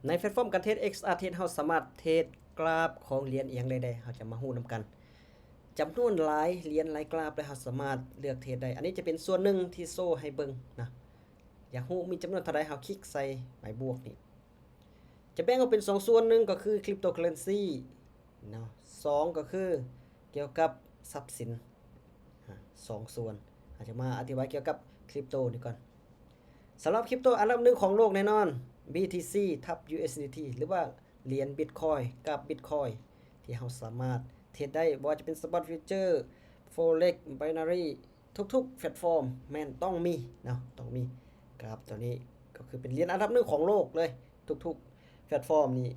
ໃນແພລດຟອມການເທຣດ ເອັກອາເທຣດ ເຮົາສາມາດເທຣດກຣາຟຂອງຫຼຽນອີ່ຫຍັງໃດໆ ເຮົາຈະມາຮູ້ນຳກັນ. ຈຳນວນຫຼາຍຫຼຽນຫຼາຍກຣາຟ ແລະ ເຮົາສາມາດເລືອກເທຣດໄດ້. ອັນນີ້ຈະເປັນສ່ວນໜຶ່ງທີ່ໂຊໃຫ້ເບິ່ງນະ. ຢາກຮູ້ມີຈຳນວນເທົ່າໃດ ເຮົາຄລິກໃສ່ໄມ້ບວກນີ້. ຈະແບ່ງອອກເປັນສອງສ່ວນ, ໜຶ່ງກໍຄື cryptocurrency ເນາະ, ສອງກໍຄືກ່ຽວກັບຊັບສິນ. ອາ ສອງສ່ວນ. ເຮົາຈະມາອະທິບາຍກ່ຽວກັບຄຣິບໂຕນີ້ກ່ອນ. ສຳລັບຄຣິບໂຕອັນດັບໜຶ່ງຂອງໂລກແນ່ນອນ BTC ທັບ USDT ຫຼືວ່າຫຼຽນ Bitcoin ກັບ Bitcoin ທີ່ເຮົາສາມາດເທຣດໄດ້ ບໍ່ວ່າຈະເປັນ Spot Future, Forex, Binary ທຸກໆແພລດຟອມແມ່ນຕ້ອງມີເນາະ, ຕ້ອງມີ. ກັບຕົວນີ້ກໍຄືເປັນຫຼຽນອັນດັບໜຶ່ງຂອງໂລກເລີຍ, ທຸກໆແພລດຟອມນີ້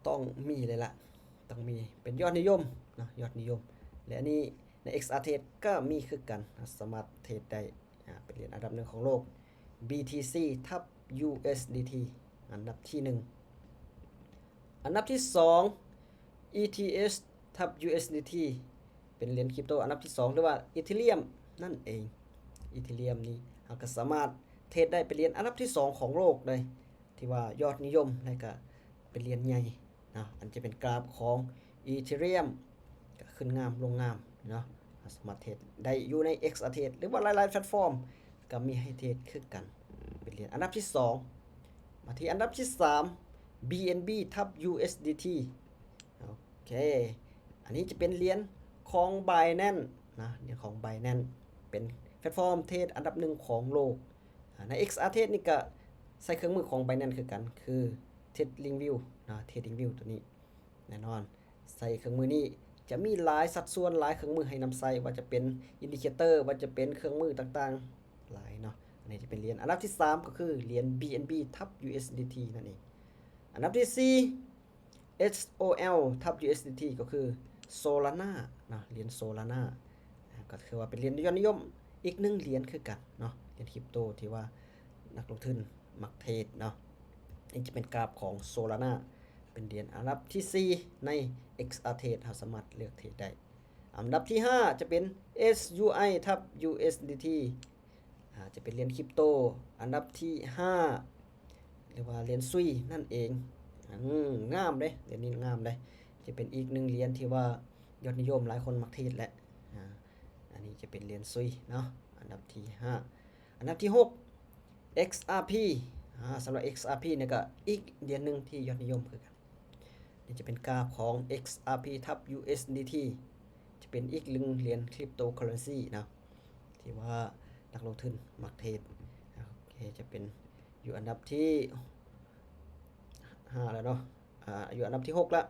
ຕ້ອງມີເລີຍລະ, ຕ້ອງມີ, ເປັນຍອດນິຍົມເນາະ, ຍອດນິຍົມ. ແລະ ອັນນີ້ໃນ XR Trade ກໍມີຄືກັນ, ສາມາດເທຣດໄດ້. ອາ ເປັນຫຼຽນອັນດັບໜຶ່ງຂອງໂລກ BTC ທັບ USDT ອັນດັບທີໜຶ່ງ. ອັນດັບທີສອງ ETH ທັບ USDT ເປັນຫຼຽນຄຣິບໂຕອັນດັບທີສອງ ຫຼືວ່າ Ethereum ນັ້ນເອງ. Ethereum ນີ້ເຮົາກໍສາມາດເທຣດໄດ້, ເປັນຫຼຽນອັນດັບທີສອງຂອງໂລກເລີຍ ທີ່ວ່າຍອດນິຍົມ ແລະ ກໍເປັນຫຼຽນໃຫຍ່ເນາະ. ອັນຈະເປັນກຣາຟຂອງ Ethereum ກໍຂຶ້ນງາມລົງງາມເນາະ, ສາມາດເທຣດໄດ້ຢູ່ໃນ XR Trade ຫຼືວ່າຫຼາຍໆແພລດຟອມກໍມີໃຫ້ເທຣດຄືກັນ. ເປັນຫຼຽນອັນດັບທີສອງ. ມາທີ່ອັນດັບທີສາມ BNB ທັບ USDT. ໂອເຄ, ອັນນີ້ຈະເປັນຫຼຽນຂອງ Binance ນະ, ຫຼຽນຂອງ Binance ເປັນແພລດຟອມເທຣດອັນດັບໜຶ່ງຂອງໂລກ. ອາ ໃນ XR Trade ນີ້ກໍໃຊ້ເຄື່ອງມືຂອງ Binance ຄືກັນ, ຄື TradingView ເນາະ, TradingView ຕົວນີ້ແນ່ນອນ. ໃຊ້ເຄື່ອງມືນີ້ຈະມີຫຼາຍສັດສ່ວນ, ຫຼາຍເຄື່ອງມືໃຫ້ນຳໃຊ້, ວ່າຈະເປັນ indicator, ວ່າຈະເປັນເຄື່ອງມືຕ່າງໆຫຼາຍເນາະ. ອັນນີ້ຈະເປັນຫຼຽນອັນດັບທີສາມ ກໍຄືຫຼຽນ BNB ທັບ USDT ນັ້ນເອງ. ອັນດັບທີສີ່ SOL ທັບ USDT ກໍຄື Solana ເນາະ, ຫຼຽນ Solana ກໍຖືວ່າເປັນຫຼຽນຍອດນິຍົມອີກໜຶ່ງຫຼຽນຄືກັນເນາະ, ຫຼຽນຄຣິບໂຕທີ່ວ່ານັກລົງທຶນມັກເທຣດເນາະ. ນີ້ຈະເປັນກຣາຟຂອງ Solana ເປັນຫຼຽນອັນດັບທີສີ່ໃນ XR Trade ເຮົາສາມາດເລືອກເທຣດໄດ້. ອັນດັບທີຫ້າຈະເປັນ SUI ທັບ USDT ອາ ຈະເປັນຫຼຽນຄຣິບໂຕອັນດັບທີຫ້າ ຫຼືວ່າຫຼຽນຊຸຍນັ້ນເອງ. ອືມ ງາມເດ້, ຫຼຽນນີ້ງາມເດ້, ຈະເປັນອີກໜຶ່ງຫຼຽນທີ່ວ່າຍອດນິຍົມ, ຫຼາຍຄົນມັກເທຣດແຫຼະ. ອາ ອັນນີ້ຈະເປັນຫຼຽນຊຸຍເນາະ, ອັນດັບທີຫ້າ. ອັນດັບທີຫົກ XRP. ອາ ສຳລັບ XRP ນີ້ກໍອີກຫຼຽນໜຶ່ງທີ່ຍອດນິຍົມຄືກັນ. ນີ້ຈະເປັນກຣາຟຂອງ XRP ທັບ USDT ຈະເປັນອີກໜຶ່ງຫຼຽນ cryptocurrency ເນາະ ທີ່ວ່ານັກລົງທຶນມັກເທຣດ. ໂອເຄ, ຈະເປັນຢູ່ອັນດັບທີຫ້າແລ້ວເນາະ, ອາ ຢູ່ອັນດັບທີຫົກລະ.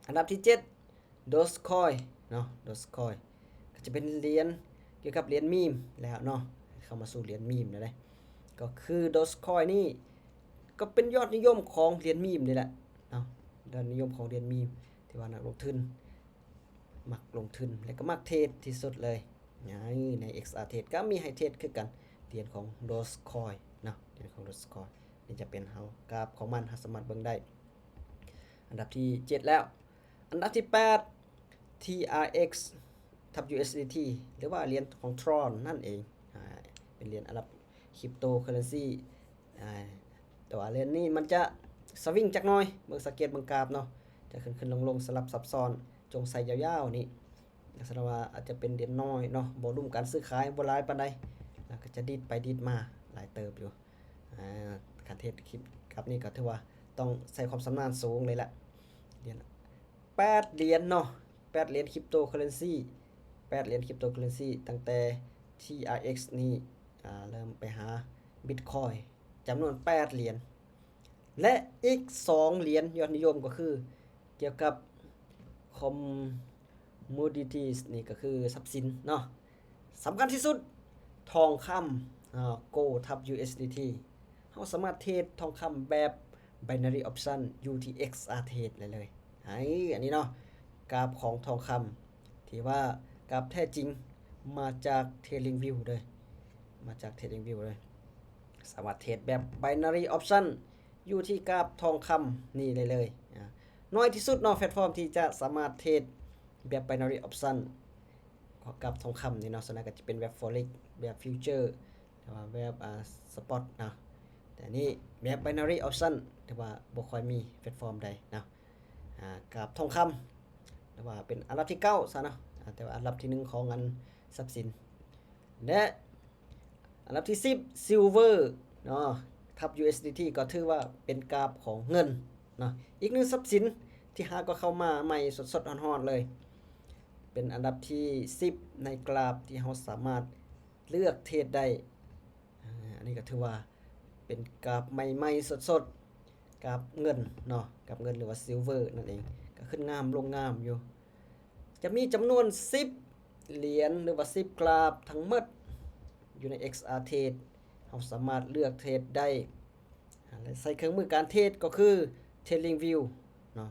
ອັນດັບທີເຈັດ Dogecoin ເນາະ, Dogecoin ກໍຈະເປັນຫຼຽນກ່ຽວກັບຫຼຽນມີມແລ້ວເນາະ, ເຂົ້າມາສູ່ຫຼຽນມີມແລ້ວເດ້. ກໍຄື Dogecoin ນີ້ກໍເປັນຍອດນິຍົມຂອງຫຼຽນມີມນີ້ແຫຼະເນາະ, ຍອດນິຍົມຂອງຫຼຽນມີມ ທີ່ວ່ານັກລົງທຶນມັກລົງທຶນ ແລະ ກໍມັກເທຣດທີ່ສຸດເລີຍ. ໃນ ໃນ XR Trade ກໍມີໃຫ້ເທຣດຄືກັນ, ຫຼຽນຂອງ Dogecoin ເນາະ, ຫຼຽນຂອງ Dogecoin ນີ້ຈະເປັນເຮົາ ກຣາຟຂອງມັນເຮົາສາມາດເບິ່ງໄດ້. ອັນດັບທີເຈັດແລ້ວ. ອັນດັບທີແປດ TRX ທັບ USDT ຫຼືວ່າຫຼຽນຂອງ Tron ນັ້ນເອງ. ອາ ເປັນຫຼຽນອັນດັບ cryptocurrency. ອາ ແຕ່ວ່າຫຼຽນນີ້ມັນຈະສະວິງຈັກໜ້ອຍ, ເບິ່ງ ສັງເກດເບິ່ງກຣາຟເນາະ, ຈະຂຶ້ນໆລົງໆ ສະຫຼັບສັບຊ້ອນ, ຈົ່ງໃສ່ຍາວໆນີ້. ລັກສະນະວ່າອາດຈະເປັນຫຼຽນນ້ອຍເນາະ, ວໍລຸມການຊື້ຂາຍບໍ່ຫຼາຍປານໃດ, ແລ້ວກໍຈະດີດໄປດີດມາຫຼາຍເຕີບຢູ່. ອາ ການເທຣດຄຣິບໂຕກັບນີ້ກໍຖືວ່າຕ້ອງໃຊ້ຄວາມຊຳນານສູງເລີຍລະ. ຫຼຽນ ແປດຫຼຽນເນາະ, ແປດຫຼຽນ cryptocurrency, ແປດຫຼຽນ cryptocurrency ຕັ້ງແຕ່ TRX ນີ້ ອາ ເລີ່ມໄປຫາ Bitcoin ຈຳນວນແປດຫຼຽນ ແລະ ອີກສອງຫຼຽນຍອດນິຍົມກໍຄືກ່ຽວກັບ commodities ນີ້ກໍຄືຊັບສິນເນາະ. ສຳຄັນທີ່ສຸດ ທອງຄຳ Gold ທັບ USDT. ເຮົາສາມາດເທຣດທອງຄຳແບບ binary option ຢູ່ທີ່ XR Trade ໄດ້ເລີຍ. ໃຫ້ ອັນນີ້ເນາະ, ກຣາຟຂອງທອງຄຳ ທີ່ວ່າກຣາຟແທ້ຈິງມາຈາກ TradingView ເດີ, ມາຈາກ TradingView ເດີ. ສາມາດເທຣດແບບ binary option ຢູ່ທີ່ກຣາຟທອງຄຳນີ້ໄດ້ເລີຍ. ອາ ໜ້ອຍທີ່ສຸດເນາະ ແພລດຟອມທີ່ຈະສາມາດເທຣດແບບ binary option ຂອງກຣາຟທອງຄຳນີ້ເນາະ, ສ່ວນໃຫຍ່ກໍຈະເປັນແບບ forex ແບບ future ຫຼືວ່າແບບ ອາ spot ເນາະ, ແຕ່ນີ້ແບບ binary option ຖືວ່າບໍ່ຄ່ອຍມີແພລດຟອມໃດເນາະ. ອາ ກາບທອງຄຳ ຫຼືວ່າເປັນອັນດັບທີເກົ້າຊະເນາະ ອາ ແຕ່ວ່າອັນດັບທີໜຶ່ງຂອງອັນຊັບສິນ ແລະ ອັນດັບທີສິບ silver ເນາະ ທັບ USDT ກໍຖືວ່າເປັນກາບຂອງເງິນເນາະ. ອີກໜຶ່ງຊັບສິນທີ່ຫາກໍເຂົ້າມາໃໝ່ສົດໆຮ້ອນໆເລີຍ ເປັນອັນດັບທີສິບໃນກາບທີ່ເຮົາສາມາດເລືອກເທຣດໄດ້. ອາ ອັນນີ້ກໍຖືວ່າເປັນກາບໃໝ່ໆສົດໆ ກາບເງິນເນາະ ກາບເງິນ ຫຼືວ່າ silver ນັ້ນເອງ ກໍຂຶ້ນງາມລົງງາມຢູ່. ຈະມີຈຳນວນສິບຫຼຽນ ຫຼືວ່າສິບກາບທັງໝົດຢູ່ໃນ XR Trade ເຮົາສາມາດເລືອກເທຣດໄດ້ ແລະ ໃຊ້ເຄື່ອງມືການເທຣດກໍຄື TradingView ເນາະ.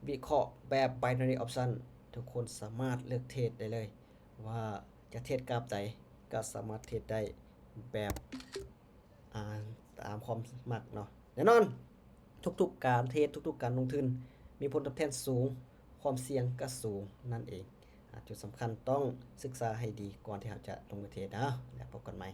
ວິເຄາະແບບ binary option ທຸກຄົນສາມາດເລືອກເທຣດໄດ້ເລີຍ ວ່າຈະເທຣດກາບໃດ ກໍສາມາດເທຣດໄດ້ແບບ ອາ ຕາມຄວາມມັກເນາະ. ແນ່ນອນ ທຸກໆການເທຣດ ທຸກໆການລົງທຶນມີຜົນຕອບແທນສູງ ຄວາມສ່ຽງກໍສູງນັ້ນເອງ. ອາ ຈຸດສຳຄັນຕ້ອງສຶກສາໃຫ້ດີກ່ອນທີ່ເຮົາຈະລົງມືເທຣດເນາະ. ແລ້ວພົບກັນໃໝ່.